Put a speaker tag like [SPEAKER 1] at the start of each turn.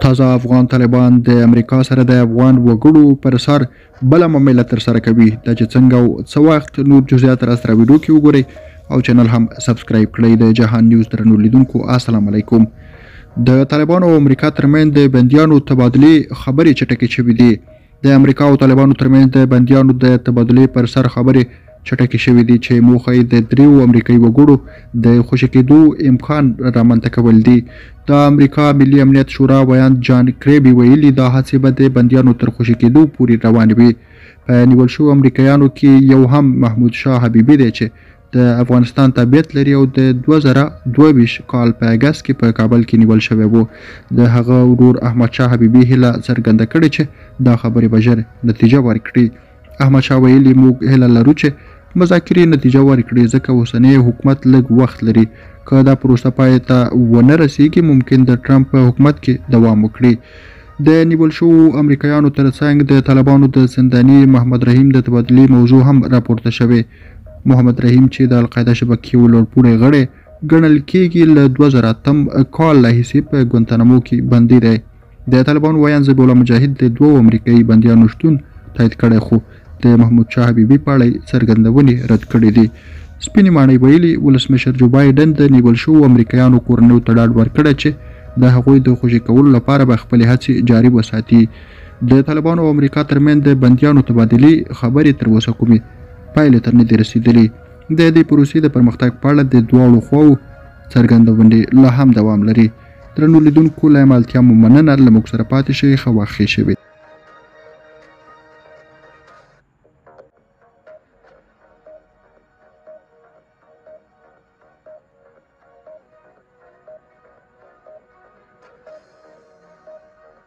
[SPEAKER 1] تازه افغان طالبان د امریکا سره د افغان وګړو پر سر بله معامله ترسره کوي. دا چې څنګه او څه وخت، نور جزئیات راسره ویډیو کې وګورئ او چینل هم سبسکرایب کړئ. د جهان نیوز درنو لیدونکو، السلام علیکم. د طالبانو او امریکا ترمنځ د بندیانو تبادلې خبرې چټکې شوې دي. د امریکا او طالبانو ترمنځ د بندیانو د تبادلې پر سر خبرې چټکې شوې دي، چې موخه یې د دریو امریکایي وګړو د خوشې کېدو امکان رامنځته کول دي. د امریکا ملي امنیت شورا ویاند جان کریبي ویلي، دا هڅې به د بندیانو تر خوشې کېدو پورې روانې وي. په نیول شوو امریکایانو کې یو هم محمود شاه حبیبي دی، چې د افغانستان تابعیت لري او د 2022 کال په اګست کې په کابل کې نیول شوی و. د هغه ورور احمد شاه حبیبي هیله څرګنده کړې چې دا خبرې به ژر نتیجه ورکړي. احمد شاه ویلي، موږ هیله لرو چې مذاکرې نتیجه ورکړي، ځکه اوسنی حکومت لږ وخت لري. که دا پروسه پای ته ونه رسیږي، ممکن د ټرمپ په حکومت کې دوام وکړي. د نیول شوو امریکایانو ترڅنګ د طالبانو د زنداني محمد رحیم د تبادلې موضوع هم راپورته شوې. محمد رحیم چې د القاعده شبکې یو لوړپوړی غړی ګڼل کېږي، له 2008 کال راهیسې په ګوانتانامو کې بندي دی. د طالبانو ویاند ذبیح الله مجاهد د دوو امریکایي بندیانو شتون تایید کړی، خو د محمود شاه حبیبي په اړه یې څرګندونې رد کړې دي. سپینې ماڼۍ ویلي، ولسمشر جو بایډن د نیول شوو امریکایانو کورنیو ته ډاډ ورکړی چې د هغوی د خوشې کولو لپاره به خپلې هڅې جاري وساتي. د طالبانو او امریکا ترمنځ د بندیانو تبادلې خبرې تر اوسه کومې پایلې ته نه دي رسېدلي. د دې پروسې د پرمختګ په اړه د دواړو خواوو څرګندونې لا هم دوام لري. درنو لیدونکو، له ملتیا مو مننه. له موږ سره پاتې شئ. ښه وخت ښې شوې.